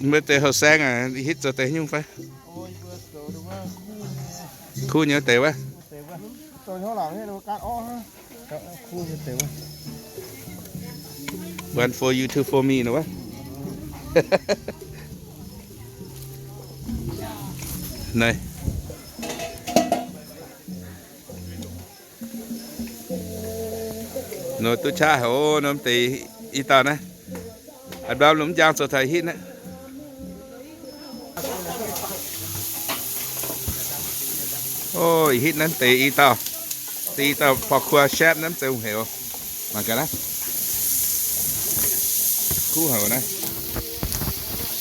Mbuo deix houh saeng aac, hitv zoux deix nyungc fai? Kuv nyei deix wuov. One for you, two for me nor wuov. Naaiv. Nor duqv qaqv haic oc, norm deix i dauh naaiv. A'ndorm lungh mv njang zoux taux hitv naaiv. Oc, hitv naaiv deix i dauh. Deix i dauh พ่อครัว chef naaiv mv zeiz hungh hec oc. Mangc gaax naaiv. Kuv haic naaiv.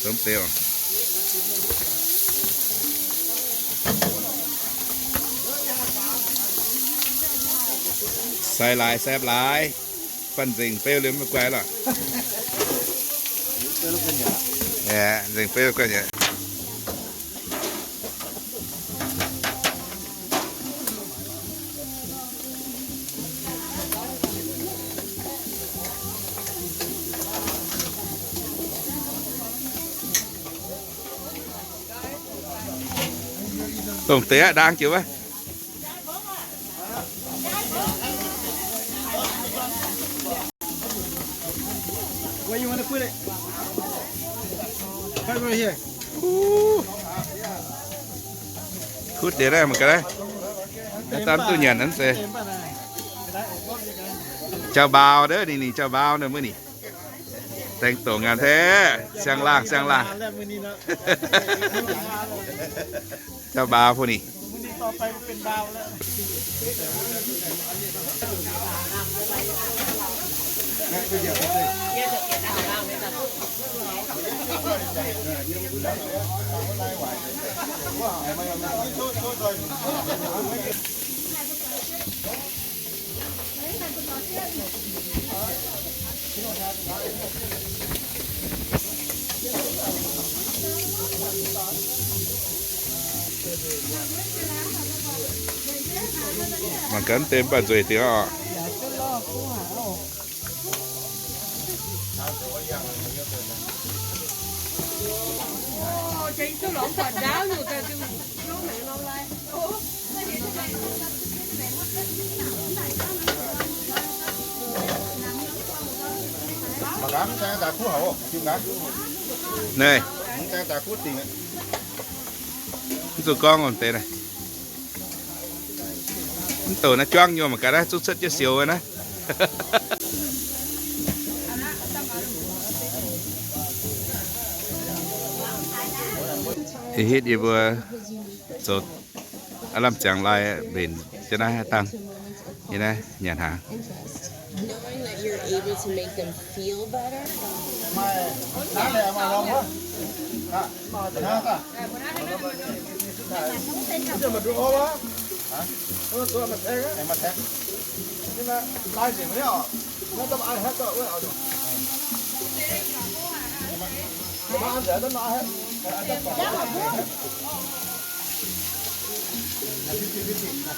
Domh deix oc. Sai laaix saepv laaix. Banh nzengc beu liemh maiv guai lorqc. Nzengc beu guai nyei. Dongh deix aqv, ndaang jiex wuov. Where you wanna put it? Right, right here. Kuv deix naaiv mangc gaax naaiv. Naaiv daan duqv nyanc naaiv se jauv-mbaau ndov, ninh ninh jauv-mbaau ndov, mbuo ninh. Dengh doqc ngaanc teh, siang-laangh, siang-laangh. Jauv-mbaau mbuo ninh. Mangc gaax deix mv baac nzueic dingc oc. Naaiv, mv zuqc gorngv ong deix naaiv. Mv douc naaiv juangv nyuonh mangc gaax naaiv, zungv cuotv jienv siou wuov naaiv. Ih hitv yie mbuo zoux aav lamh ziangx lai mbenc jienv naaiv haaix dangh. Yie naaiv nyanc hnaangx. Knowing that you're able to make them feel better.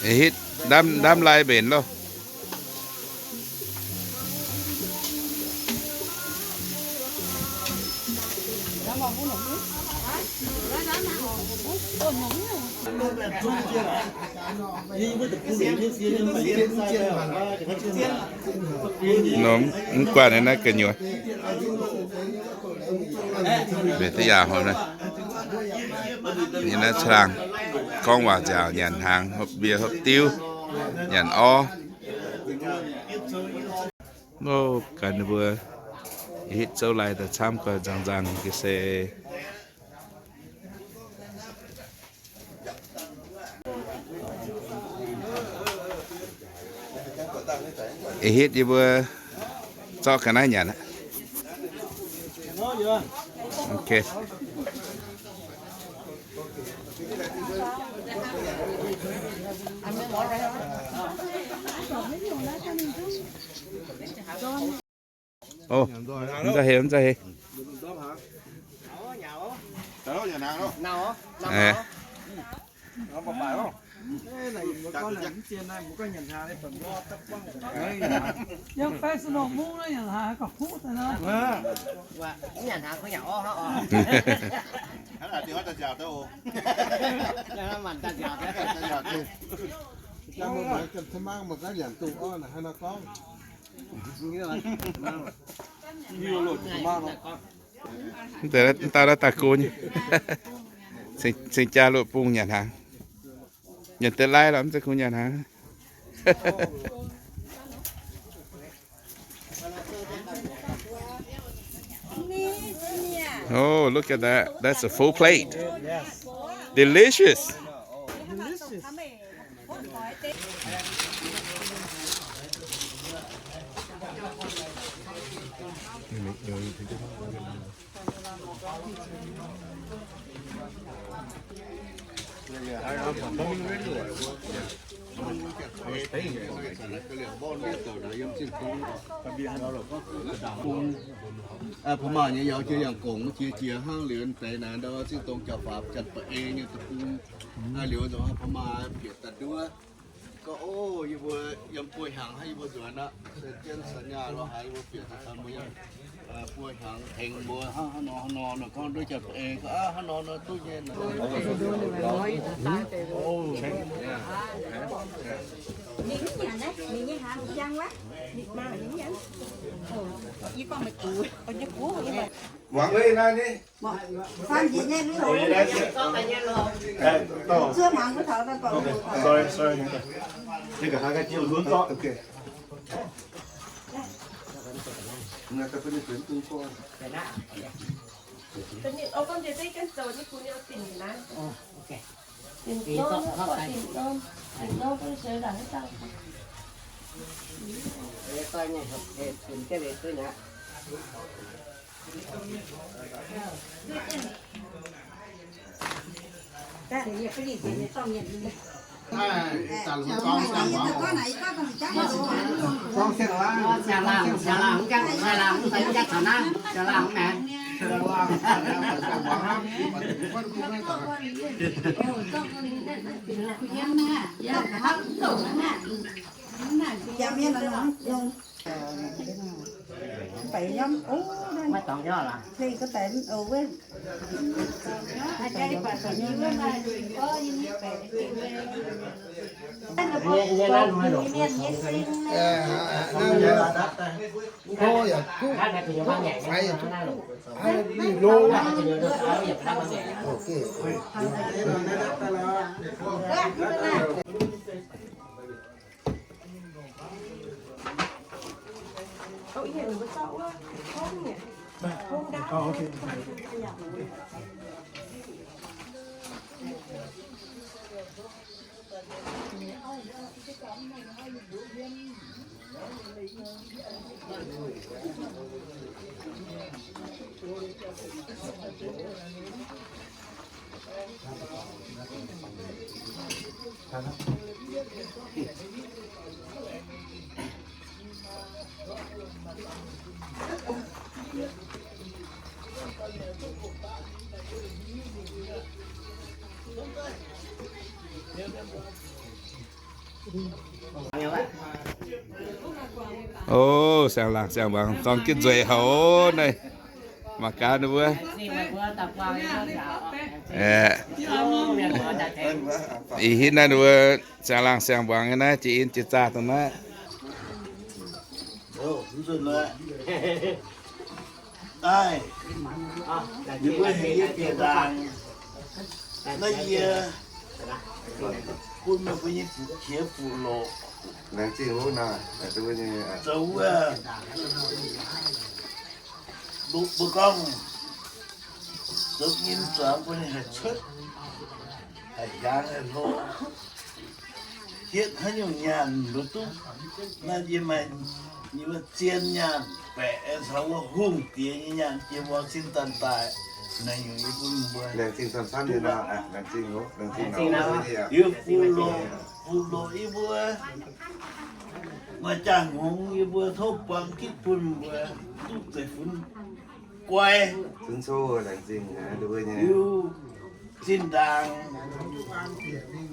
Ih hitv ndamv, ndamv lai mbenc loh. Nor mv guanh naaiv gu'nyuoz. Mbenc deix yaac hov naaiv. Yie naaiv caangh gorngv waac nziaauc, nyanc hnaangx, hopv mbie hopv diuv, nyanc orv. Mv ganh ninh mbuo ih hitv zouv lai daaih camv, guanh nzangc nzangc ga'sie. Ih hitv yie mbuo zorqv ga'naaiv nyanc aqv. Ok. Ov, mv za'heix, mv za'heix. Ov. Young professional mungv naaiv nyanc hnaangx gorqv kuv daaih nor. Nyanc hnaangx kuv nyanc orv hnangv orv. Mv deix, mv dauh naaiv daaih go nyei. Ceng, ceng jaa luoqc bung nyanc hnaangx. Nyanc deix lai lorqc, mv zeiz kungx nyanc hnaangx. Oh, look at that. That's a full plate. Delicious. Aa, พม่า nyei yaac jiex yangh gongx, jiex jiex hnangv liuz deix naaic ndau zingh dongh jauv-faaux Janx-Ba'ei nyei deic-bung. Aa, liuz nzunc พม่า bieqc daaih nduov. Gorngv, o, yie mbuo yiem buo hnyangx hnangv yie mbuo nzuonx aqv, se jienv สัญญา lo haaix yie mbuo bieqc daaih mbuo yiem buo hnyangx tengx mbuo hnangv haaix nor haaix nor nor gorngv nduov Janx-Ba'ei gorngv aav hnangv nor nor duqv nyei. Muangx ei naaiv ni. Sorry, sorry. O, siang-laangc siang-mbuangz zorng jienv nzueic haic naaiv. Mangc gaax ninh mbuo. Ih hitv naaiv ninh mbuo siang-laangc siang-mbuangz nyei naaiv, jiex in jiex zaah dongh naaiv. Daaih, yie mbuo heuc yie bieqc ndaangc. Naaiv yie bun meih mbuo nyei fu'jueiv fu'loqc. Laengz zingh wuov naaic, zoux wuov, mbuo gorngv zoux nyim zuangx bun ninh haih cuotv, haih hiaangx haih hlo. Hietv haaix nyungc nyaanh mbuo duqv. Naaiv yie maaih nyei wuov zien nyaanh baeqc caux wuov hungh diex nyei nyaanh jiex mbuo sin daaih daaih. Naaiv nyungc yie bun mbuo laengz zingh camv-camv nyei nor, laengz zingh, laengz zingh nor. Yie fu'loqc, fu'loqc yie mbuo maaih jaa-hngongx yie mbuo tov buang gitv bun mbuo duqv zeiv-fun guai. Zunv cov laengz zingh liuz Zinh ndaangc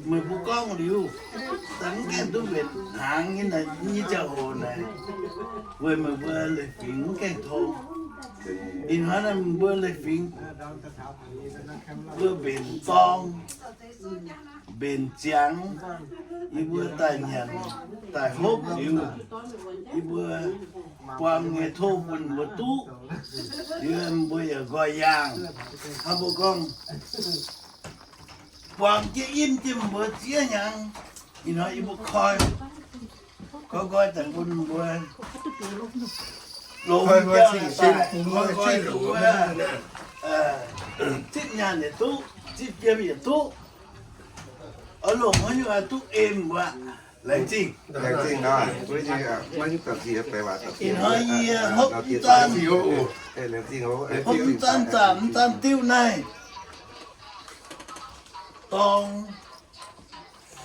meih mbuo gorngv liuz, daaih mv gaengh duqv mbenc hnaangx nyei, nyei ziangh hoc naaic, weic meih mbuo leiz-fingx mv gaengh tong. Ih hnoi naaiv meih mbuo leiz-fingx mbuo mbenc dorng, mbenc ziangx, yie mbuo daaih nyanc daaih hopv liuz, yie mbuo buang nyei tov bun mbuo duqv, liuz mbuo yaac nqoi yaangh. Hnangv mbuo gorngv, buang jienv im jienv mbuo ziex hnyangx, ih hnoi yie mbuo koi, koi nqoi daaih bun mbuo longx jauv daaih, koi nqoi duqv wuov, zipv nyaanh yietc duqv, zipv jiem yietc duqv, oix longc haaix nyungc duqv em wuov. Laengz zingh. Ih hnoi yie hopv mv zanc, hopv mv zanc zaah mv zanc diuv naaiv, dorng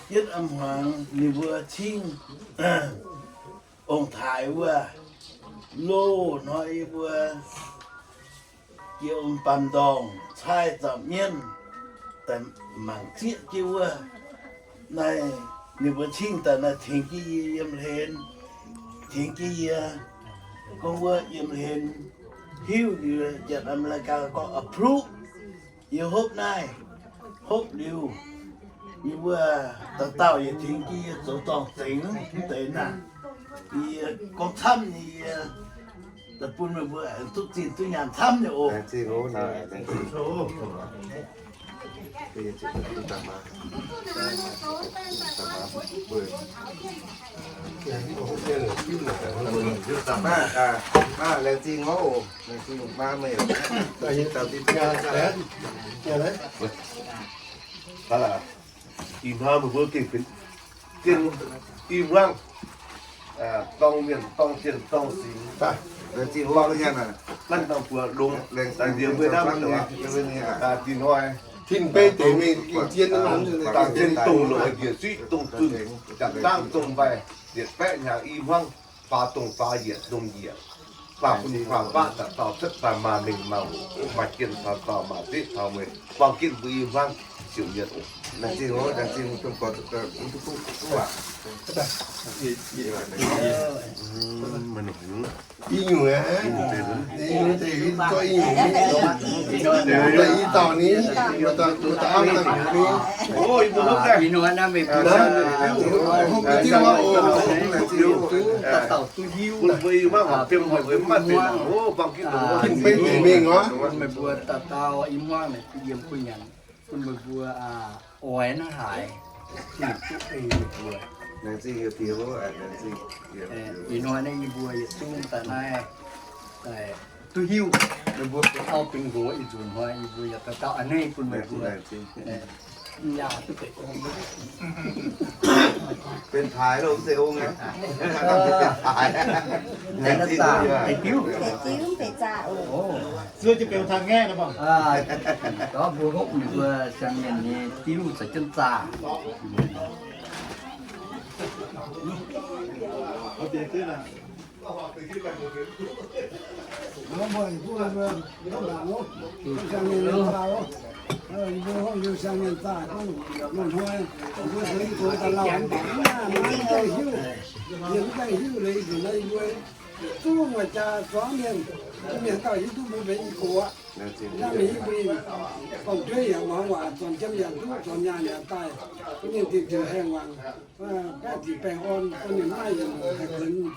yietv a'hmuangx ninh mbuo cingv ong-taaix wuov, loz hnoi yie mbuo jiex ong-baamh ndorngh caaiv zaux mienv daaih mangc zieqv jienv wuov. Naaiv ninh mbuo cingv daaih naaiv tengx jienv yie yiem hlen, tengx jienv yie gorngv wuov yiem hlen hiuv liuz, janx Aa^me^li^gaa gorngv approve. Yie hopv naaiv, hopv liuz, yie mbuo dauh dauh yaac tengx jienv yie zoux zorng-zengx mv deix naaiv. Yie gorngv camv nyei, yie daaih bun meih mbuo duqv zinh duqv nyaanh camv nyei oc. Laengz zingh oc. Ih hnoi meih mbuo gengh benx zien i hmuangv, dorng mienh dorng jienh dorng singx. Ganh dongh buoz longx, daaih nziex mbuo naaiv, ih hnoi, tin-beiv deix mingh, dangh zien dongh loz njiec zuiv dongh zunh, jangx zaangv dongh mbaih, yietc baeqv hnyangx i hmuangv, faaux dongh faaux yietc dongh yietc, faaux bun faaux baqv daaih dauh cuotv daaih maaih mengh maaih hoc, maaih jienh taux dauh maaih zeqv taux mueiz, buang jienv mbuo i hmuangv siouc mienh oc. Laengz zingh oc, laengz zingh. I nyungc, i nyungc deix zorqv i nyungc, i dauh ni, i dauh, i dauh auv daaih ni. Ih hnoi naaiv meih mbuo, hopv jienv wuov oc, duqv dauh dauh duqv hiuv, bun mbuo i hmuangv maiv benx, bun mbuo dauh dauh i hmuangv naaic yiem kuv nyanc, bun meih mbuo oix naaiv haaix, duqv ei meih mbuo. Ih hnoi naaiv yie mbuo yietc zungv daaih naaiv, duqv hiuv meih mbuo benx auv benx nqox, ih nzunc hnoi yie mbuo yaac dauh dauh a'hneiv bun meih mbuo. Benx taaix lo, mv zeiz ong aqv. Benx taaix. Zuov jienv benx taaix ngaeqv nor. Gorngv mbuo hopv ninh mbuo siang mienh nyei diuv caux jienv zaah. Mbuo hopv liuz siang mienh zaah, gorngv loz-hnoi mbuo zoux i gox daaih lauh mv baac mv maaih dauh hiuv. Mienh mv gaengh hiuv leiz nzunc naaiv yie mbuo yietc zungv maaih jaa zuangx mienh, mienh dauh hiuv duqv mbuo benx i gox aqv. Hnangv mienh hiuv mbuo gorngv-jueiv yaac muangx waac, zornc jiem yaac duqv, zornc nyaanh yaac daaih, mienh dingc ziouc haengh wangc, baeqv ziqc baengh orn, mienh maiv yienc haih kuonx.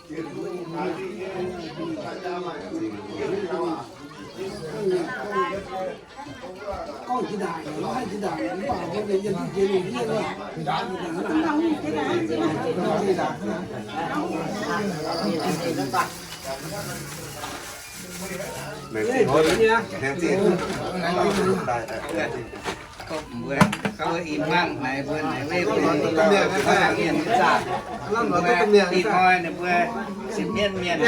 Gorngv jiex ndaangc, maiv jiex ndaangc, mv baac mbuo mienh yiem duqv jiex lungh ndiev wuov. Mbuo, mbuo i hmuangv naaiv, mbuo naaiv wei mbuo mienh zaah, mbuo ih hnoi naaiv mbuo sipv mienv mienh,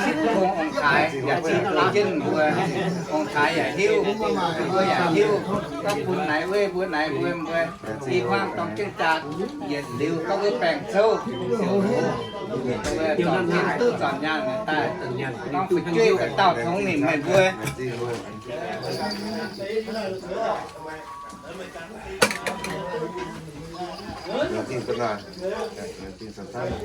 sipv kong ong-taaix yaac zipv jienv mbuo, ong-taaix yaac hiuv, mbuo yaac hiuv, gorngv bun naaiv wei mbuo naaiv mbuo, mbuo i hmuangv dorng jienv jaax yietc liuz gorngv wuov baengh zouv, mbuo zornc jien duqv zornc nyaanh daaih, gorngv fu'jueiv daaih dauh tongx ninh meih mbuo. Laengz zingh ga'naaiv. Laengz zingh camv-camv.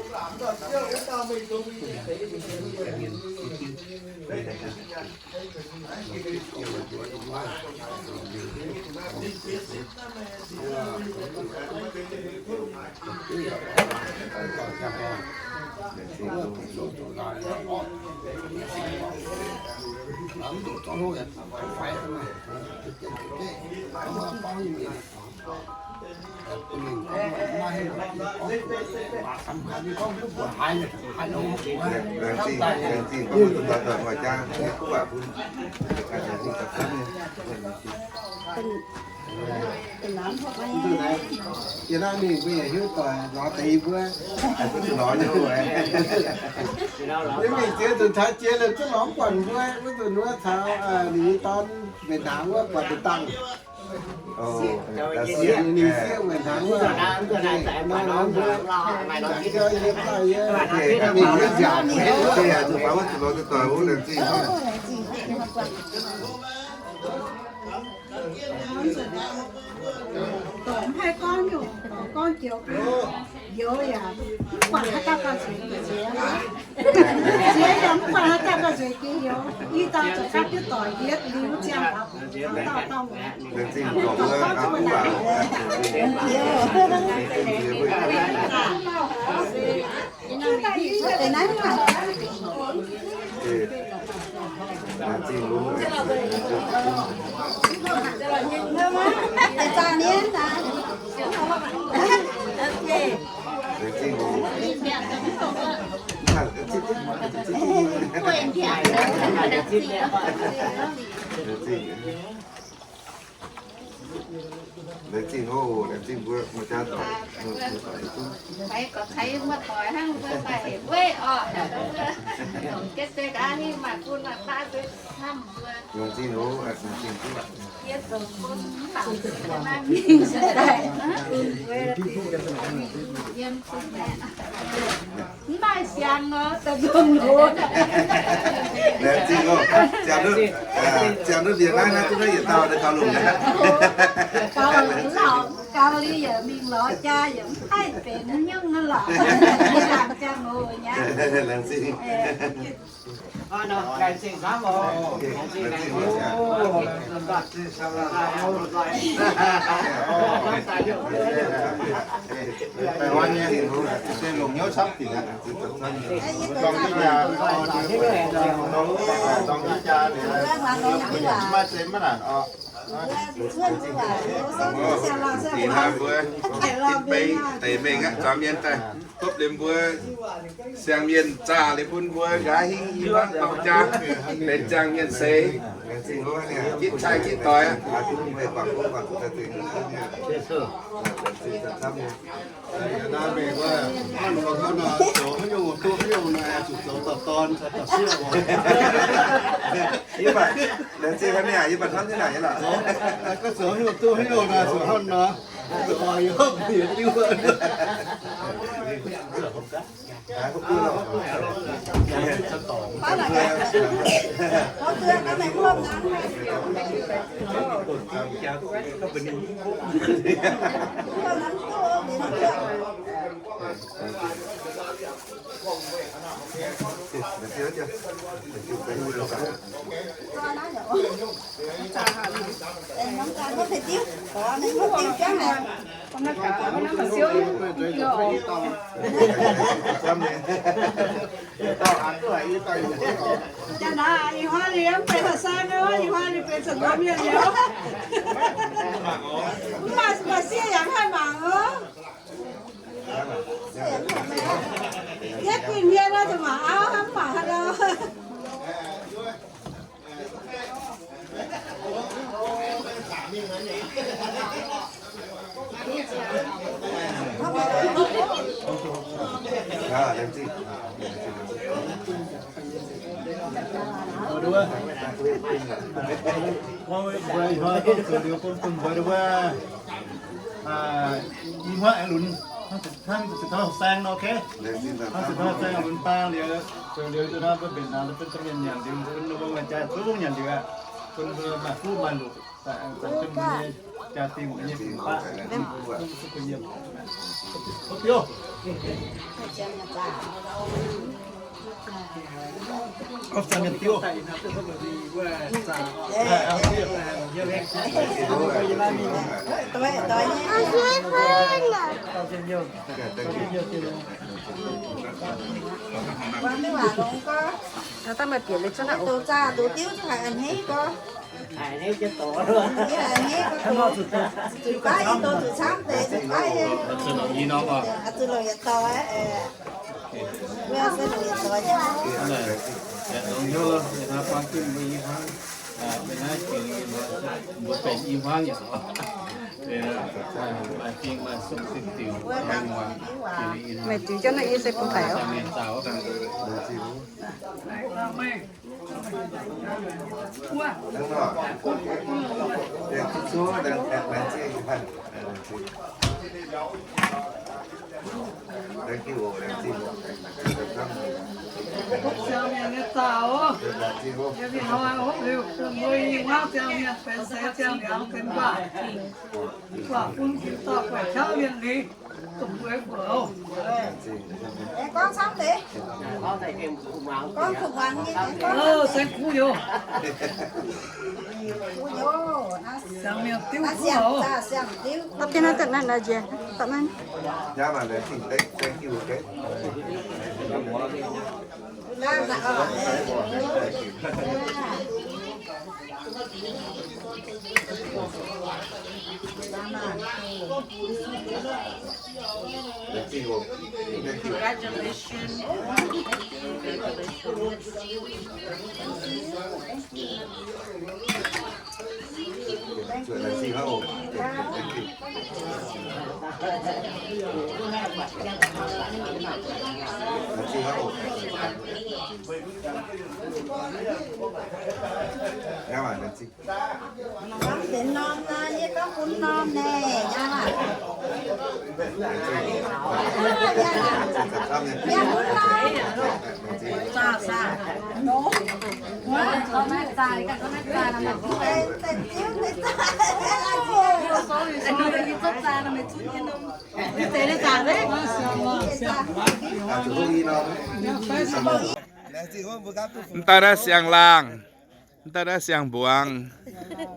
Laengz zingh, laengz zingh gorngv mbuo duqv doic doic maaih jaa, mbuo kuv waac bun. Laengz zingh ga'naaiv. Yie naaiv mingh mbuo yaac hiuv doic lorz deix yie mbuo. Mbuo zuqc lorz nyei. Yie mingh ziex nzunc taux jiex liuz zuqc lorz mv buatc mbuo, mbuo zuqc nduov taux ninh nyei dorn mbenc hnaangx wuov buatc deix dangh. Ninh sieqv mbenc hnaangx wuov, nor nor mbuo jangx jauv yie mv daaih yie mingh wuov nziaauc. Zuqc faaux wuov zuqc lorz doic wuov laengz zingh. Dorc mv haih gorngv nyungc, dorc gorngv joux, youz yaac mv buatc haaix dauh gauh nzueic jiex, nziex yaac mv buatc haaix dauh gauh nzueic jiex youz. Ih dauh zuqc gapv jienv dorc yietv liuz ziangh dauh dauh dauh. Laengz zingh gorngv wuov, aa, kuv waac. Laengz zingh oc, laengz zingh mbuo muoz jaa doic. Mbuo doic duqv. Mbuo doic hnangv mbuo daaih heuc weiv orqc. Longc jienv se daaih hingh maaih bun maaih baav se camv mbuo. Laengz zingh oc, laengz zingh duqv. Yie zoux bun mv baac se naaiv mingh se daaih. Yiem bun aeqv. Mv maaih siang nor, da'nzungh loz. Laengz zingh oc. Ziangh duqv, ziangh duqv mbienx naaiv, naaiv duqv naaiv yietc dauh deix gauh longx aqv. Gauh longx, gauh liuz yaac mingh lorz jaa yaac mv haih benx nyungc lorqc. Yie laangz ziangh hoc nyei. Laengz zingh. Laengz zingh oc. Deix mengh aqv, zuangx mienh daaih hopv liuz mbuo, siang-mienh zaah liuz bun mbuo nqa'haav hingv i hmuangv dorng jaa, benx ziangh mienh seix, gitv cai gitv doix. Naaiv mengh wuov, hnangv nor zoux haaix nyungc duqv haaix nyungc nor, zuqc zoux dauh dorn caux dauh sieqv oc. Yie mbuo laengz zingh haaix nyungc, yie mbuo hnamv jienv naaic nyei lorqc. Gorngv zoux haaix nyungc duqv haaix nyungc nor, zuqc hnangv nor. Jaa naaiv ih hnoi liuz mv benx haih sai nor, ih hnoi liuz benx zuqc nduov mienh liuz. Mv maaih, maaih sieqv yaac mv haih mangc oc. Yietv guinh hmien nor, zuqc mangc auv hnangv, mv mangc haaix dauh. Ih hnoi zuqc taux saeng nor, hnangv zuqc taux saeng lunx baang liuz, liuz nor mbuo mbenc naaic, mbuo mienh nyanc liuz, mbuo maaih jaax zungv nyanc liuz aqv. Bun mbuo maaih fuqv maaih luqc, daaih aengx zanc jienv mbuo nyei jaa-dingh, mbuo nyei fingx-faqv, mbuo duqv kuh yiem. Dongh maaih bieqc liuz zungv aqv. Zuqc baav yie dorh zuqc camv deix, zuqc baav yie. Zuqc longc yietc dauh, mbuo se longc yietc dauh nyei. Longc hnyouv, yie hnamv buangv jienv mbuo i hmuangv, mbuo naaiv jiex mbuo benx i hmuangv nyei. Maaih fing maaih sung diuh diuh, maaih diuh jauv naaiv yie se bun daic oc. Gorngv benx norm naaiv, yie gorngv bun norm naaic, nyei maah. Mienh bun norm. Mv daaih naaiv siang-laangh, mv daaih naaiv siang-mbuangz,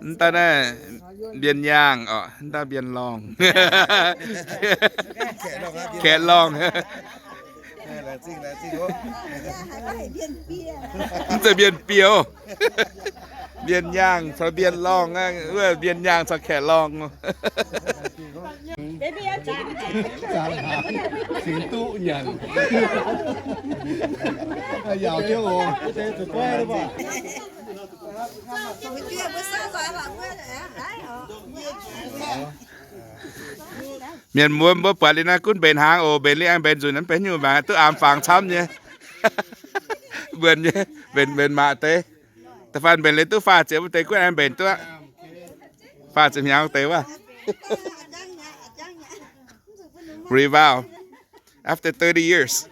mv daaih naaiv mbien yaangh, orqc, mv daaih mbien lorngh. Kaeqv lorngh. Mv zeiz mbien biev. Mbien yaangh caux mbien lorngh, wuov mbien yaangh caux kaeqv lorngh. Cingx duqv nyanc. Yaauc jienv oc. Mienh muoz mbuo buatc liuz naaiv gunv mbenc hnaangx oc. Mbenc liuz aengx mbenc nzunc, mv benc nyungc mangc duqv aamx fangx camv nyei. Mbuonx nyei, mbenc, mbenc maaih deix. Da'faanh mbenc liuz duqv faah ziepc wuov deix gunv aengx mbenc duqv. Faah ziepc hnyangx wuov deix wuov. Revive after thirty years.